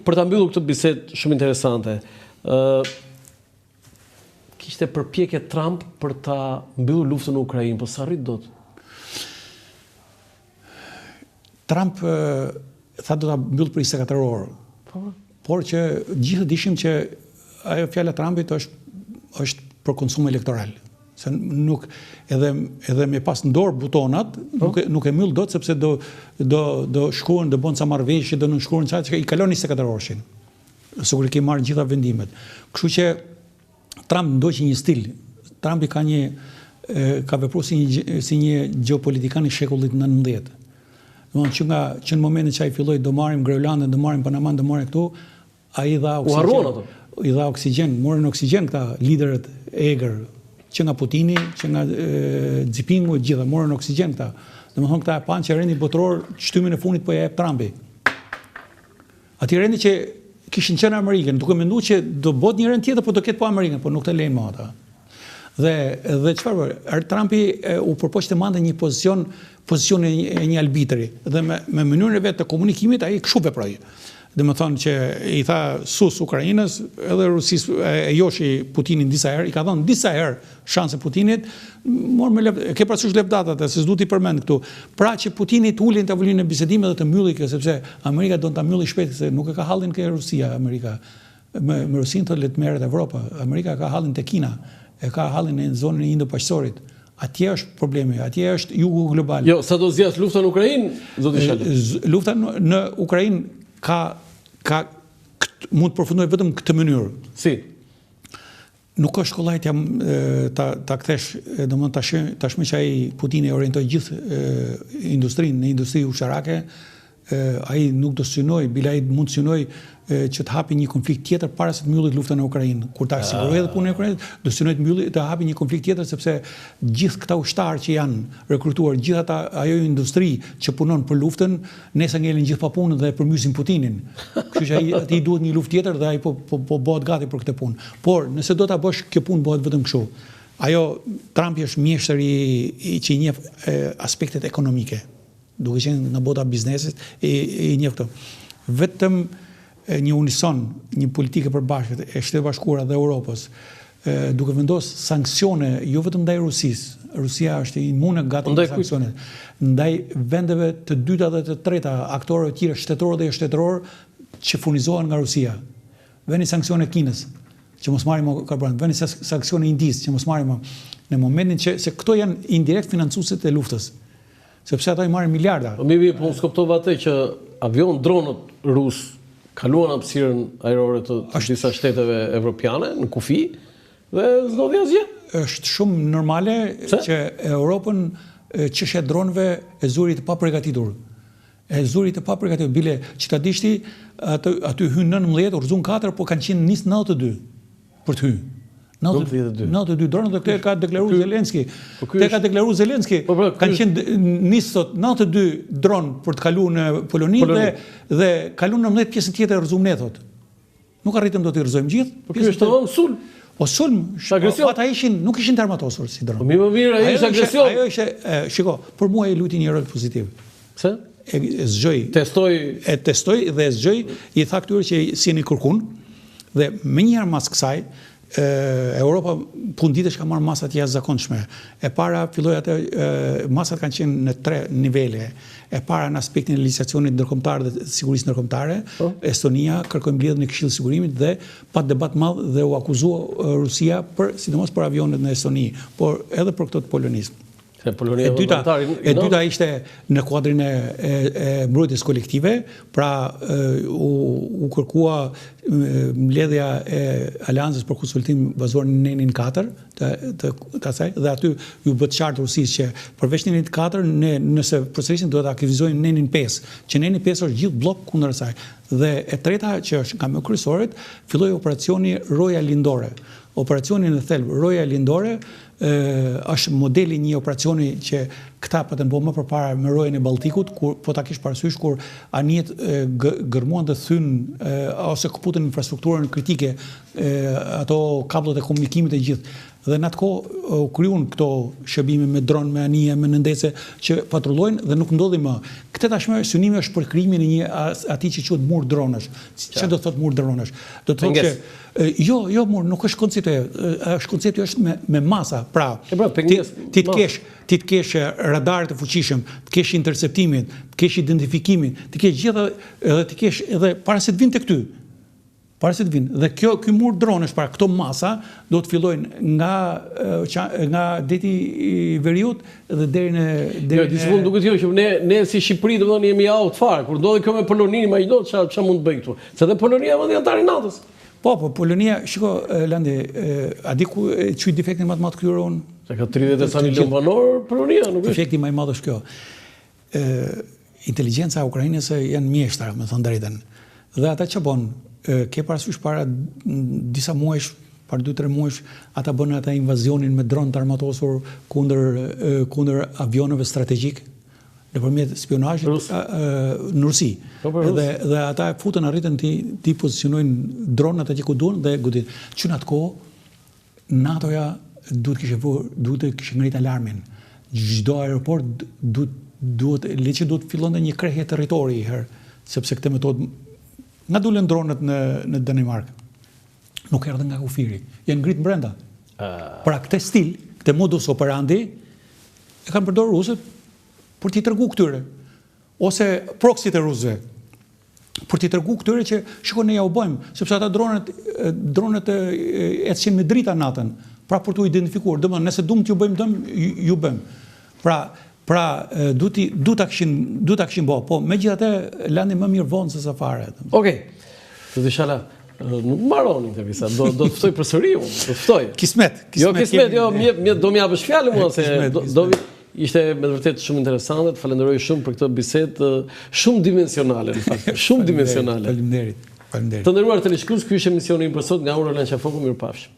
Për ta mbyllur këtë bisedë shumë interesante, ë kishte përpjekje Trump për ta mbyllur luftën në Ukrainë, po s'arrit dot. Trump tha do ta mbyll për 24 orë. Po. Por që gjithë dishim që ajo fjala e Trumpit është është për konsum elektoral. Se nuk edhe edhe me pas në dorë butonat, po. nuk e, nuk e mbyll dot sepse do do do shkruan, do bën ca marrëveshje, do nënshkruan ca që i kalon 24 orëshin. Sikur i ke marrë gjitha vendimet. Kështu që Trump ndoqi një stil. Trumpi ka një ka vepruar si një si një gjeopolitikan i shekullit 19. Domethënë që nga që në momentin që ai filloi do marrim Groenlandën, do marrim Panaman, do marrim këtu, ai dha oksigjen. ato. I dha oksigjen, morën oksigjen këta liderët e egër, që nga Putini, që nga Xipingu, gjitha morën oksigjen këta. Domethënë këta e panë që rendi botëror shtymën e fundit po ja jep Trumpi. Atij rendi që kishin qenë Amerikën, duke menduar që do bëhet një rend tjetër, po do ketë po Amerikën, po nuk të lejnë më ata. Dhe dhe çfarë bëri? Er, Trumpi e, u përpoq të mbante një pozicion, pozicionin e një arbitri dhe me me mënyrën e vet të komunikimit ai kështu veproi. Domethënë që i tha sus Ukrainës, edhe Rusisë e, e joshi Putinin disa herë, i ka dhënë disa herë shanse Putinit, mor me lep, ke parasysh levdatat, se s'du t'i përmend këtu. Pra që Putini të ulej në tavolinën e bisedimeve dhe të mbylli kjo, sepse Amerika don ta mbylli shpejt, se nuk e ka hallin ke Rusia, Amerika. Me, me Rusinë thotë le të merret Evropa. Amerika ka hallin te Kina, e ka hallin në zonën e Indo-Paqësorit. Atje është problemi, atje është jugu global. Jo, sa do zgjas lufta në Ukrainë, zoti Shala? Lufta në, në Ukrainë ka ka mund të përfundojë vetëm në këtë mënyrë. Si? Nuk është kollaj t'ja ta ta kthesh, domethënë tash tashmë që ai Putini orientoi gjithë industrinë në industri ushtarake, ai nuk do synojë, bile ai mund të synojë që të hapi një konflikt tjetër para se të mbyllet lufta në Ukrainë. Kur ta sigurojë edhe punën e Ukrainës, do synojë të mbyllë të hapi një konflikt tjetër sepse gjithë këta ushtarë që janë rekrutuar, gjithë ata ajo industri që punon për luftën, Nesër ngelen gjithë pa punë dhe e përmbysin Putinin. Kështu që ai atij i duhet një luftë tjetër dhe ai po po po bëhet gati për këtë punë. Por nëse do ta bësh, kjo punë bëhet vetëm kështu. Ajo Trumpi është mjeshtër i, i që i njeh e, aspektet ekonomike. Duke qenë nga bota e biznesit, i, i njeh këto. Vetëm një unison, një politikë e përbashkët e Shteteve Bashkuara dhe Europës, duke vendos sanksione jo vetëm ndaj Rusisë, Rusia është imune gati nga sanksionet, ndaj vendeve të dyta dhe të treta, aktorëve të tjerë shtetërorë dhe jo shtetërorë që furnizohen nga Rusia. Veni sanksione Kinës, që mos marrin më karburant, veni sanksione Indisë, që mos marrin më. Në momentin që se këto janë indirekt financuesit e luftës. Sepse ato i marrin miliarda. Po mirë, po unë s'kuptova atë që avion dronët rusë kaluan hapësirën ajrore të, të disa shteteve evropiane në kufi dhe s'ndodhi asgjë. Është shumë normale Pse? që Europën çështja e dronëve e zuri të papërgatitur. E zuri të papërgatitur. Bile, që ta dish ti, aty, aty hynë 19, u rrëzuan 4, po kanë qenë nis 92. për të hyrë. 92. 92 dronë dhe këtë e ka deklaruar Zelenski. Po këtë e ka deklaruar Zelenski. Po, pra, kanë qenë nis sot 92 dron për të kaluar në Poloni, Poloni. dhe dhe kaluan 19 pjesën tjetër e rrëzuam ne thotë. Nuk arritëm dot t'i rrëzojmë gjithë. Po ky është tamam sulm. Po sulm, agresion. Ata ishin, nuk ishin të armatosur si dron. Po mirë, mirë, ai ishte agresion. Ajo ishte, shiko, për mua ai luajti një rol pozitiv. Pse? E zgjoi. Testoi. E testoi dhe e zgjoi, i tha këtyre që s'jeni kërkun, Dhe menjëherë mas kësaj, Europa punë ditësh ka marrë masa të jashtëzakonshme. E para filloi atë masat kanë qenë në tre nivele. E para në aspektin e legjislacionit ndërkombëtar dhe sigurisë ndërkombëtare, po. Estonia kërkoi mbledhjen e Këshillit të Sigurimit dhe pat debat të madh dhe u akuzua Rusia për sidomos për avionët në Estoni, por edhe për këto të Polonisë. Se Polonia e dyta, e dyta ishte në kuadrin e, e, e mbrojtjes kolektive, pra e, u, u kërkua mbledhja e aleancës për konsultim bazuar në nenin 4 të, të, të asaj, dhe aty iu bë të qartë Rusisë që përveç nenit 4, ne nëse përsërisin duhet të aktivizojmë nenin 5, që neni 5 është gjithë bllok kundër asaj. Dhe e treta që është nga më kryesoret, filloi operacioni Roja Lindore. Operacioni në thelb Roja Lindore është modeli i një operacioni që këta patën bo më përpara me Rojën e Baltikut, kur po ta kesh parasysh kur anijet gërmuan dhe thynë ose këputën infrastrukturën kritike, ato kabllot e komunikimit e gjithë. Dhe në atë kohë u krijuan këto shërbime me dron, me anije, me nëndetëse që patrullojnë dhe nuk ndodhi më. Këtë tashmë synimi është për krijimin e një atij që quhet mur dronësh. Çfarë do të thotë mur dronësh? Do të thotë që jo, jo mur, nuk është koncepti, është koncepti është me me masa. Pra, pra ti, ti të kesh ti të kesh radar të fuqishëm, të kesh interceptimin, të kesh identifikimin, të kesh gjithë edhe të kesh edhe para se të vinë tek ty. Para se të vinë. Dhe kjo, ky mur dronësh, pra këto masa do të fillojnë nga nga deti i veriut dhe deri në deri jo, në Jo, mund duket jo që ne ne si Shqipëri domethënë jemi out fare. Kur ndodhi kjo me Poloninë, imagjino çfarë çfarë mund të bëjnë këtu. Se dhe Polonia vend anëtar i NATO-s. Po, po, Polonia, shiko, Landi, a di ku e quaj defektin më të madh këtyre unë? Se ka 30 e sa milion banorë Polonia, nuk është. Defekti më i madh është kjo. Ë inteligjenca e Ukrainës janë mjeshtra, me thënë drejtën. Dhe ata që bën, ke parasysh para disa muajsh, para 2-3 muajsh, ata bënë ata invazionin me dron të armatosur kundër kundër avionëve strategjik nëpërmjet spionazhit në Rusi. Po, po, dhe dhe ata e futën arritën t'i t'i pozicionojnë dronët atje ku duan dhe godit. Që në atë kohë NATO-ja duhet kishte vënë, duhet të kishte ngrit alarmin. Çdo aeroport duhet duhet le që duhet fillonte një krehje territori një herë, sepse këtë metodë nga dulën dronët në në Danimarkë. Nuk erdhën nga kufiri, janë ngrit brenda. Pra këtë stil, këtë modus operandi e kanë përdorur rusët për t'i tregu këtyre ose proxy-t e rusëve për t'i tregu këtyre që shiko ne ja u bëjmë, sepse ata dronët dronët ecin me drita natën, pra për t'u identifikuar, domethënë nëse duam t'ju bëjmë dëm, ju bëjmë. Pra, pra duhet t'i duhet ta kishin duhet ta kishin bë, po megjithatë Landi më mirë vonë se sa fare. Okej. Okay. Zoti Shala, nuk mbaron intervista, do do të ftoj përsëri unë, do të ftoj. Kismet, kismet. Jo kismet, jo, më më do më japësh fjalën mua se do do Ishte me të vërtetë shumë interesante, të falenderoj shumë për këtë bisedë shumë dimensionale në fakt, shumë dimensionale. Faleminderit. Faleminderit. Të nderuar teleshikues, ky ishte emisioni im për sot nga unë Roland Qafoku, mirupafshim.